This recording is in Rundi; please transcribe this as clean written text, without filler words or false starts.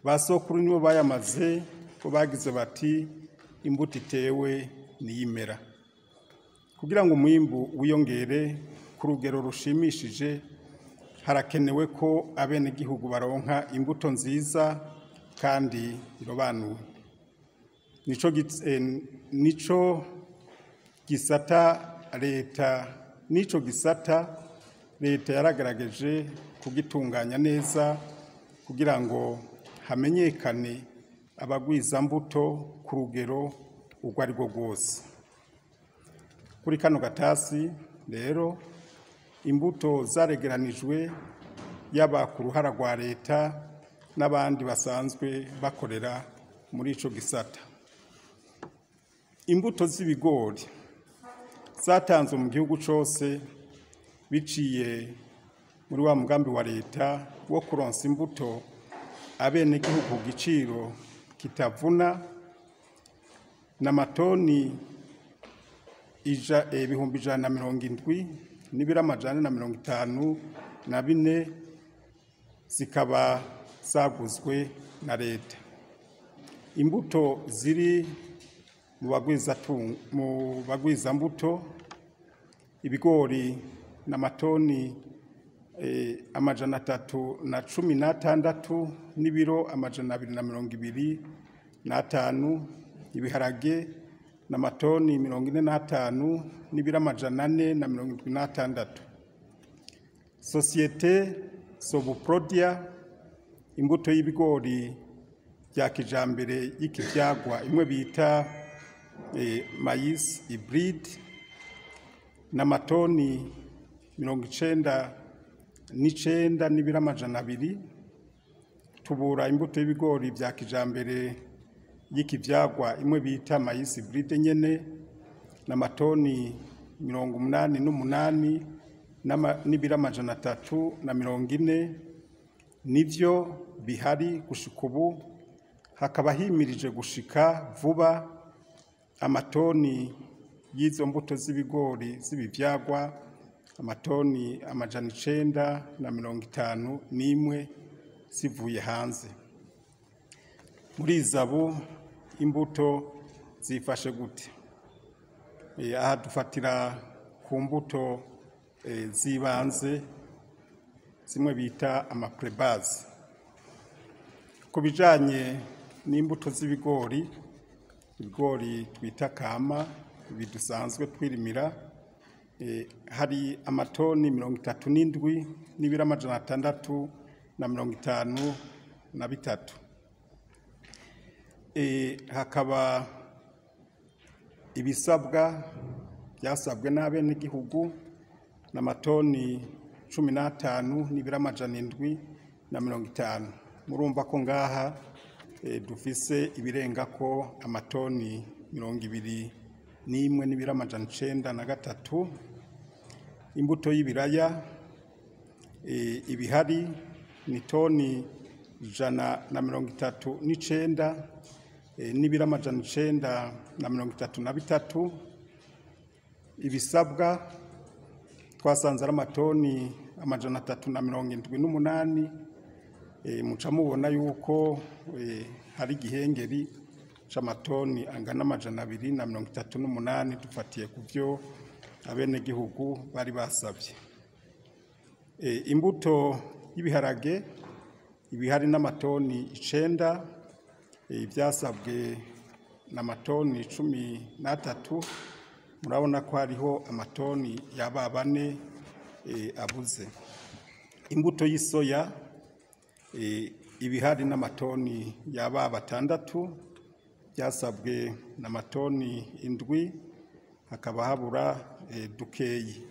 Ba sokuru nibo bayamaze ko bagize bati imbuto itewe niyimera. Kugira ngo umwimbu wiyongere ku rugero rushimishije, harakenewe ko abenegihugu baronka imbuto nziza kandi irobanuwe. Nico gisata leta, nico gisata leta yaragaragaje kugitunganya neza kugira ngo hamenyekane abagwizambuto ku rugero urwo ari rwo rwose. Kuri kano gatasi rero imbuto zaregeranijwe yaba ku ruhara rwa leta n'abandi basanzwe bakorera muri ico gisata. Imbuto z'ibigori zatanzwe mu gihugu cose biciye muri wa mugambi wa leta wo kuronsa imbuto abenegihugu ku giciro kitavuna, n'amatoni 170,000 n'ibiro 454, zikaba zaguzwe na leta. Imbuto ziri mu bagwizambuto, ibigori n'amatoni 316 n'ibiro 225, ibiharage n'amatoni 45 n'ibiro 476. Sosiyete Sobuprodia, imbuto y'ibigori bya kijambere y'ikivyagwa imwe bita maïs hybride, n'amatoni 99 n'ibiro 200. Tubura imbuto y'ibigori bya kijambere y'ikivyagwa imwe bita maïs hybride nyene, n'amatoni 88 n'ibiro 340, nivyo bihari gushika ubu. Hakaba himirije gushika vuba amatoni y'izo mbuto z'ibigori z'ibivyagwa amatoni 951 zivuye hanze. Muri izabu imbuto zifashe gute? Aha dufatira ku mbuto z'ibanze zimwe bita amaprebaze. Ku bijanye n'imbuto z'ibigori, ibigori twita kama bidusanzwe twirimira, hari amatoni 37 n'ibiro 653. Hakaba ibisabwa byasabwe n'abenegihugu n'amatoni 15 n'ibiro 750. Murumva ko ngaha dufise ibirenga ko amatoni 21 n'ibiro 903. Imbuto y'ibiraya ibihari ni toni 139 n'ibiro 933. Ibisabwa twasanze ari amatoni 378. Muca mubona yuko hari igihengeri c'amatoni angana 238 dufatiye ku byo abenegihugu bari basabye. Imbuto y'ibiharage ibihari n'amatoni 9, ibyasabwe n'amatoni 13. Murabona ko hariho amatoni yaba 4 abuze. Imbuto y'isoya ibihari n'amatoni yaba 6, byasabwe n'amatoni 7, hakaba habura dukeyi.